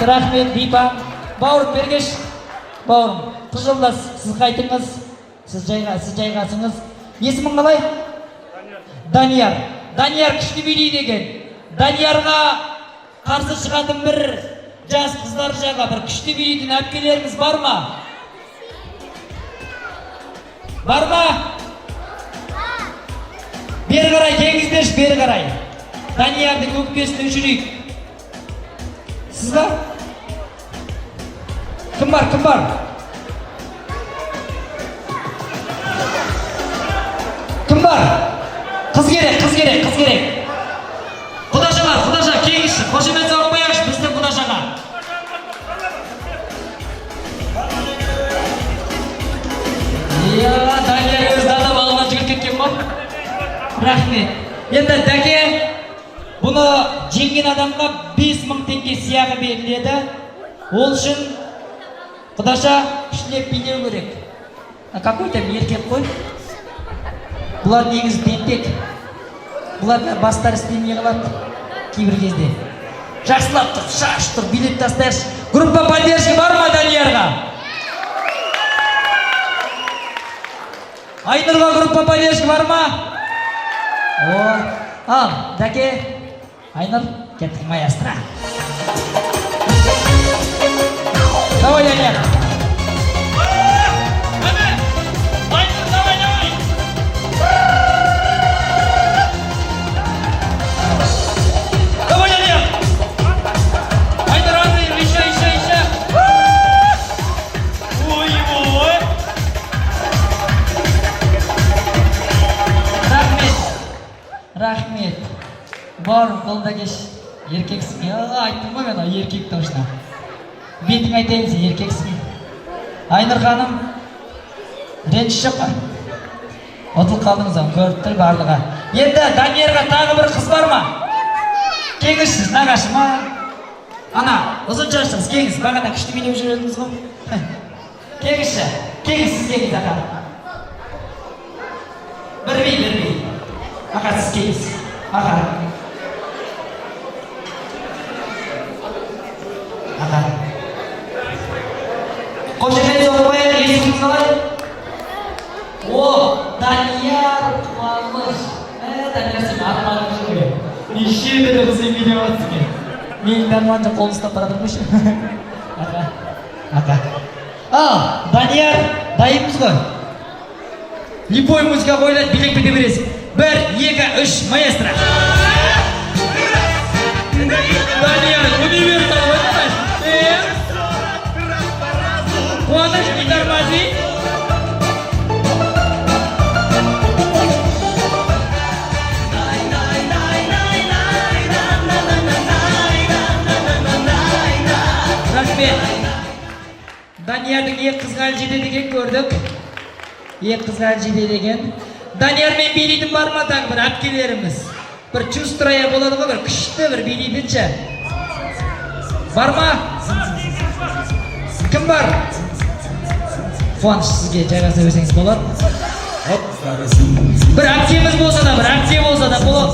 Рахмет, бейпаң. Бауырым, бергеш. Бауырым, қыз жолдас, сіз қайтыңыз. Сіз жайға, сіз жайғасыңыз. Есімің қалай? Данияр. Данияр күшті билейді екен. Даниярға қарсы шығатын бір жас қыздар жағы, бір күшті билейтін әпкелеріңіз бар ма? Бар ма? Бері қарай келіңіздерші, бері қарай. Даниярдың өкпесін өшірейік. Сіз ба? Кім бар, кім бар? Кім бар? Қыз керек, қыз керек, қыз керек. Құдашалар, құдаша, келіңізші, қошемет соғып қояйықшы біздің құдашаға. Иә, Данияр өзі адам алдынан жүгіріп кеткен ғой. Рахмет. Енді дәке, бұны жеңген адамға 5000 теңге сыйақы беріледі. Ол үшін құдаша күштілеп билеу керек. А какой там еркек қой? Бұлар негізі тентек. Бұлар бастары істемей қалады кейбір кезде. Жақсылап тұр, шаш тұр, билеп тастайықшы. Группа поддержки бар ма Даниярға? Айнұрға группа поддержки бар ма? О, ал, дәке, Айнұр, кеттік, маэстро. Давай, Данияр. Айнұр, давай, давай! Давай, Данияр. Айнұр, Айнұр, еще, еще, еще. Ой, ой! Рахмет. Рахмет. Бауырым, қолында кеш. Еркексің. Я, айттым ғой мен, ол еркек точно. Бетің айтайын, сен еркексің. Айнұр ханым, реніш жоқ па? Ұтылып қалдыңыз ау, көріп тұр барлығы. Енді Даниярға тағы бір қыз бар ма? Келіңізші, нағашы ма? Ана, ұзын шашты қыз, келіңіз. Бағана күшті билеп жүр едіңіз ғой. Келіңізші, келіңіз, сіз келіңіз, аға. Бір би, бір би. Аға, сіз келіңіз. Аға. Аға. Қошемет соғып қояйық, есіміңіз қалай? О, Данияр Қуаныш. Данияр, сен арманың жоқ ей. Неше түрлі қызбен билеп жатсың ей. Менің де арманым жоқ, қолын ұстап бара жатырмын ғой. Аға, аға. Ал, Данияр, дайынбыз ғой. Любой музыка қойылады, билеп кете бересің. Бір, екі, үш, маэстро. Данияр, универсал ғой, давай. Қуаныш, не тормози. Рахмет. Даниярдың екі қызға әлі жетеді екен, көрдік. Екі қызға әлі жетеді екен. Даниярмен билейтін бар ма тағы бір әпкелеріміз? Бір чувствуя болады ғой, бір күшті бір билейтін ше. Бар ма? Кім бар? Қуаныш, сізге жайғаса берсеңіз болады. Бір әпкеміз болса да, бір әпке болса да болады.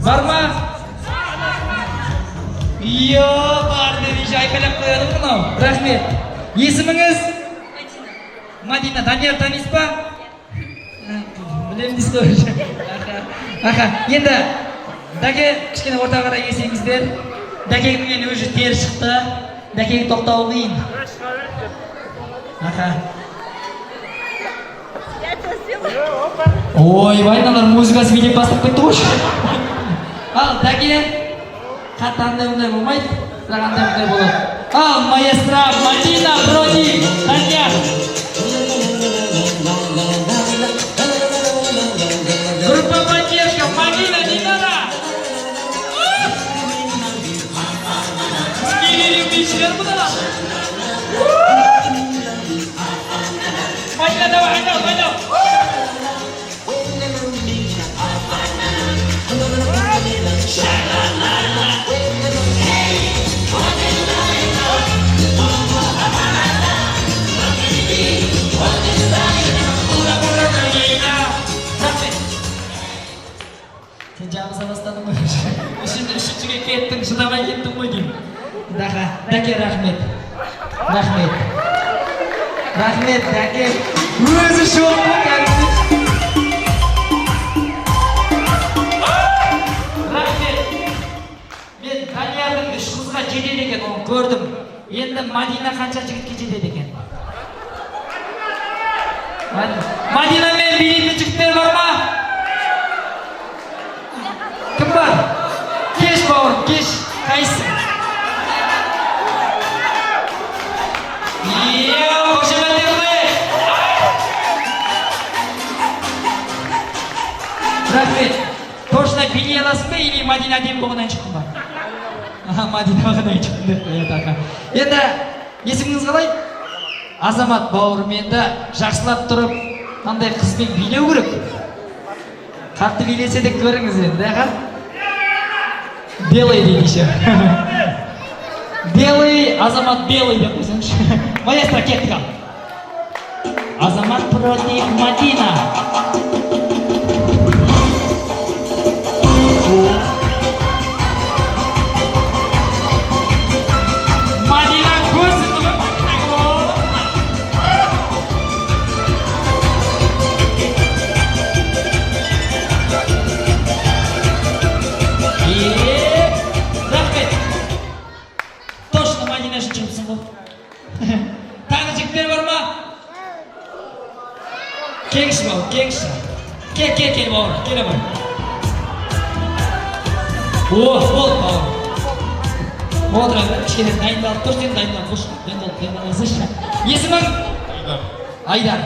Бар ма? Йо, бар деп еще айқайлап қояды ғой мынау. Рахмет. Есіміңіз? Мадина. Данияр танисыз ба? Білемін дейсіз ғой уже. Аха, аха. Енді дәке, кішкене ортаға қарай келсеңіздер. Дәкеңнің енді уже тері шықты. Дәкеңнің тоқтауы қиын. Аха. Ойбай, мыналар музыкасы билеп бастап кетті ғой. Ал, дәке, қатты андай мындай болмайды, бірақ андай мындай болады. Ал, маэстро Мадина против Данияр. Группа поддержка, Мадина, не надо. Не бишілер бұдан. Мадина, давай, айнал, айнал. Сен жаңғыз Таныса бастадың ғой. Үшіншіге кеттің, шыдамай кеттің ғой деймін. Даха, Дәке, рахмет. Рахмет. Рахмет, Дәке. Өзі шок қой кәдімгідей. Рахмет. Мен Даниярдың үш қызға жетеді екен, оны көрдім. Енді Мадина қанша жігітке жетеді екен? Мадинамен билейтін жігіттер бар ма? Кім бар? Кеш, бауырым, кеш. Қайсың? Е, қошеметтеп қояйық. Рахмет. Точно билей аласың ба или Мадина әдемі болғаннан шықтың ба? Аха, Мадина болғаннан шықтым деп қояды, аха. Енді есіміңіз қалай? Азамат бауырым, енді жақсылап тұрып мынандай қызбен билеу керек. Қатты билесе де көріңіз енді, аха. Белый дейді еще. Белый, Азамат белый деп қойсаңшы. Маэстро, кеттік ал. Азамат против Мадина. Мадина көзін ғой, Мадина. Е, рахмет. Точно Мадина үшін шығыпсың ғой. Тағы жігіттер бар ма? Келіңізші, бауыр, келіңізші. Кел, кел, кел, бауыр, келе ғой. О, болды, бауыр. Отыра бер, кішкене дайындалып тұр, сен дайындалып тұршы, дайындалып, дайындалсайшы. Есімің? Айдар. Айдар.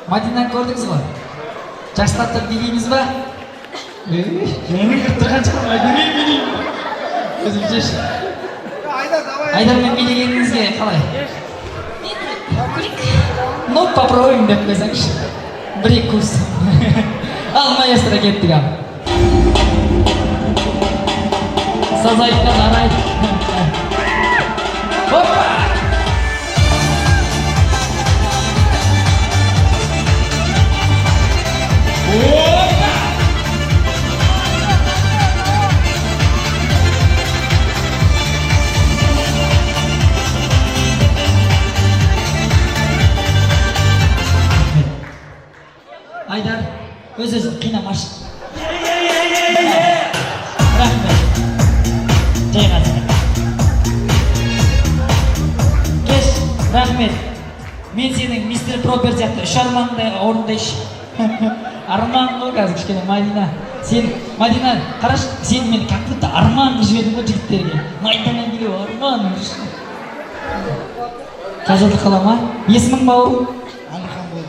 Мадинаны көрдіңіз ғой? Жақсылап тұрып билейміз ба? Ей, жаңа кіріп тұрған шығар, Мадина билеймін. Өзімше ше. Айдар, давай. Айдармен билегеніңізге қалай? Көрейік. Ну, попробуем деп қойсаңшы. Бір екі курс. Ал, маэстро, кеттік ал. Саз айтқан арай. Опа! Опа! Айдар, өз өзін қинамашы. Рахмет. Жайғасың. Кеш, рахмет. Мен сенің Мистер Пропер сияқты үш арманыңды орындайыншы. Арман ғой қазір кішкене Мадина. Сен, Мадина, қарашы, сен мені как будто арман қылып жібердің ғой жігіттерге. Мадинамен билеу арман. Қажылық қала ма? Есімің, бауырым? Алихан болды.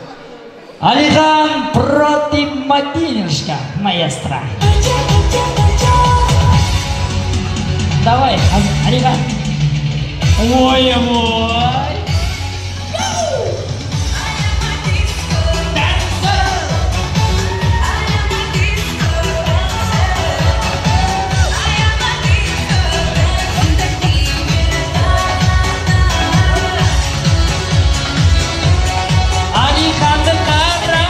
Алихан против Мадинушка, маэстро. Давай, Алихан. Ой, ой. Танцор! Алиханды қара!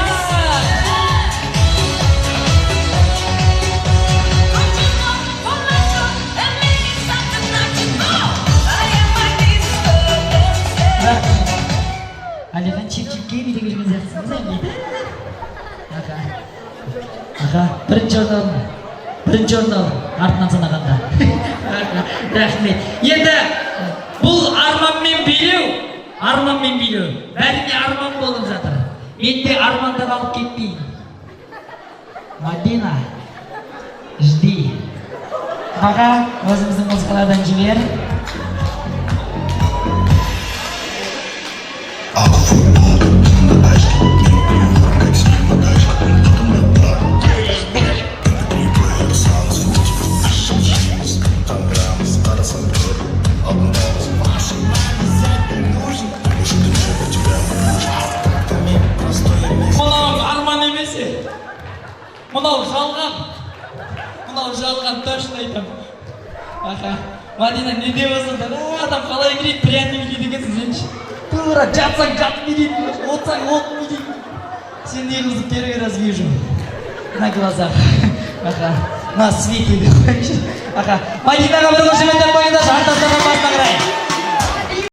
Рахмет. Алихан чип-чипке билеп жүрген сияқтысың сен дейді. Аха. Аха, бірінші орын алдың. Бірінші орын алдың, артынан санағанда. Рахмет. Енді бұл арманмен билеу, арманмен билеу. Бәріне арман болып жатыр. Мен де арманда қалып кетпейін. Мадина, жди. Баға, өзіміздің музыкалардан жібер. Мынау арман емес е. Мынау жалған. Мынау жалған, точно айтамын. Аха. Мадина, не де болса да, адам қалай билейді, приятный билейді екенсің сен ше. Тура жатсаң жатып билейтін, отырсаң отырып билейтін. Сен не қызды первый раз вижу на глазах. Аха, мына свеки деп қояйыншы. Аха, Мадинаға бір қошеметтеп қойыңдаршы. Артастарға.